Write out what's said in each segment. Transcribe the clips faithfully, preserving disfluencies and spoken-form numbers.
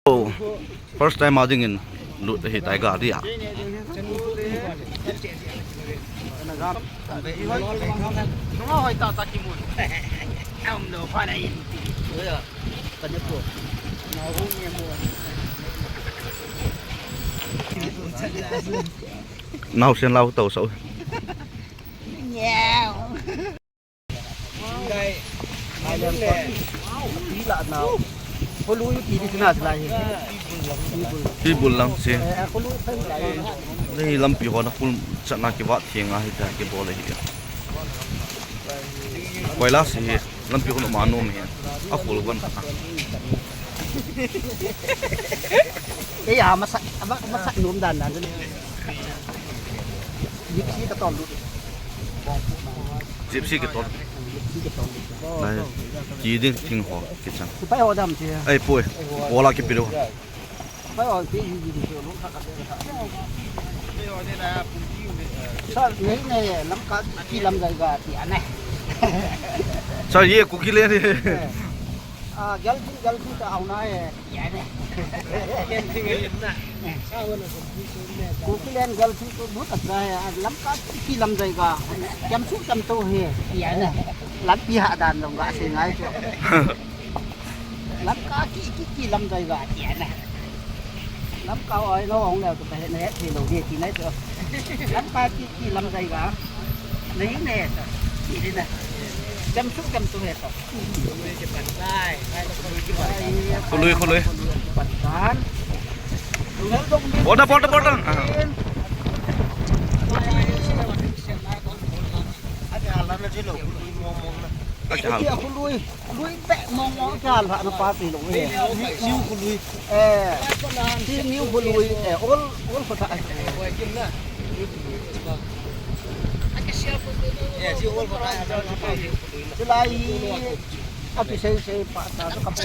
Oh, first time a dingin lut ahi tai gari a. Naosen lau tau sau. Khului ti di sina silai hi. Pi bul lang si. Eh, khului pen lai. Ni lampi ho na khul chatna kivat theng ahi ta kibol ahi. Koila si hi. Lampi ho na ma nom hi. A khul gon. Ei, a masa, a ma-, masa nom dan dan. Gypsy ka tol lut. Gypsy ka tol. Gypsy ka tol lut. Nai, ki ding thing ho, ki chang. Pai ho dam chi. Ai, poi. Ho la ki pilu. Pai ho ki, ki, ki, ki, lo ka ka ka. Sa, nei, nei, lam ka, ki lam jai ga, ti ane. Sa, ye, ku ki le ni. Eh. Ah, gal thing, gal thing ka au na, eh. Kuki len gal thing tu bu tak ga he, lam ka ki lam jai ga, kiam su kiam to he, ti ane. Lam pi ha dan jong ga se ngai chu. Lam ka ki, ki, ki lam jai ga, ti ane. Lam ka oi lo ong le tu ka he ne, he lo he, ti nai chu. Lam ka ki, ki lam jai ga. Nei ne, ti ne. Kiam su kiam to he to. Khului, khului. Border, border, border. Ah. Acha hal. Khului, khului pe mong mong acha hal na pa ti lo. New khului. Eh, ti new khului. Eh, old, old khului. Eh, ti old khului. Silai hi, a pi sei sei pa ta ka po.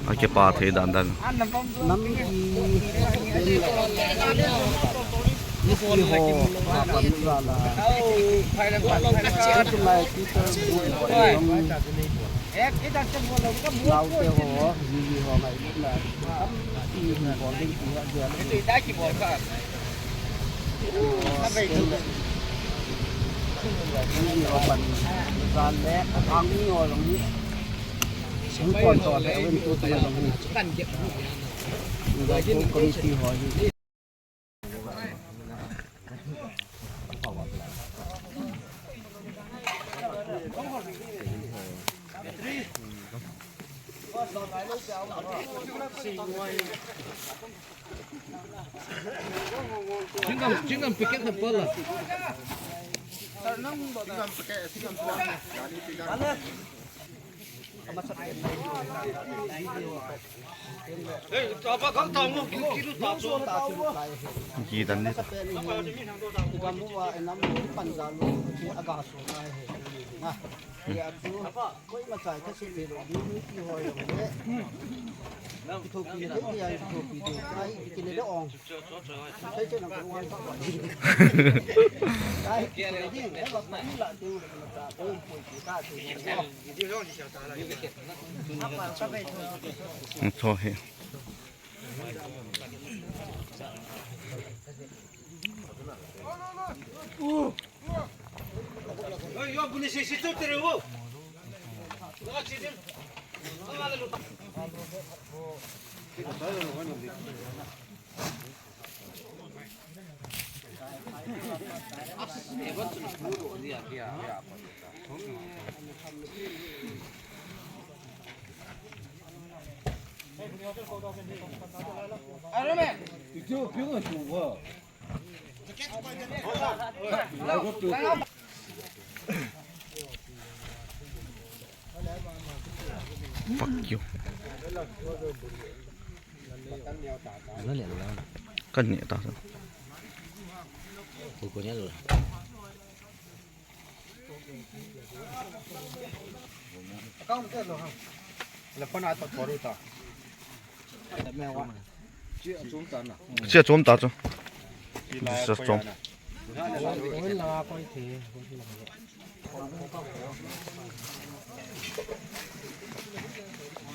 A kipa thei dan dan. Nam ki, ni ho, pa pa ni la la. Tumai Peter bu. Lau te ho, hi hi ho ngai na. Am, hi hi ho ding ti ha dia. Hi hi ho pan. Jan le, ang ni ho long hi. Sing kon to le, wen tu tu long hi. Ni da ko committee ho hi. Chingam, chingam packet na pala. Ji dan ni ta. Tho hi. Fuck you. Kan ni ta. Chia chom ta chu. Chia chom.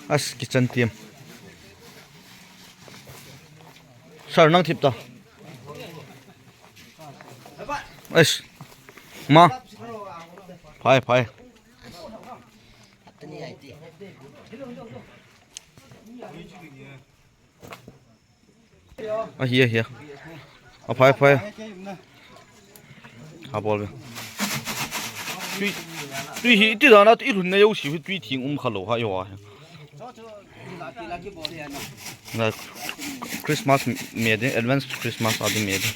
As kitchen team. Sir, nang thip ta. As. Ma. Phai, phai. Ahi, ahi. Aphai, phai. Abol ve. Tui, tui hi, ti dan a, i lhun na jouse hi, tui thing um kha lou, ha, jo, ha. Na Christmas me de, advance Christmas a de me de.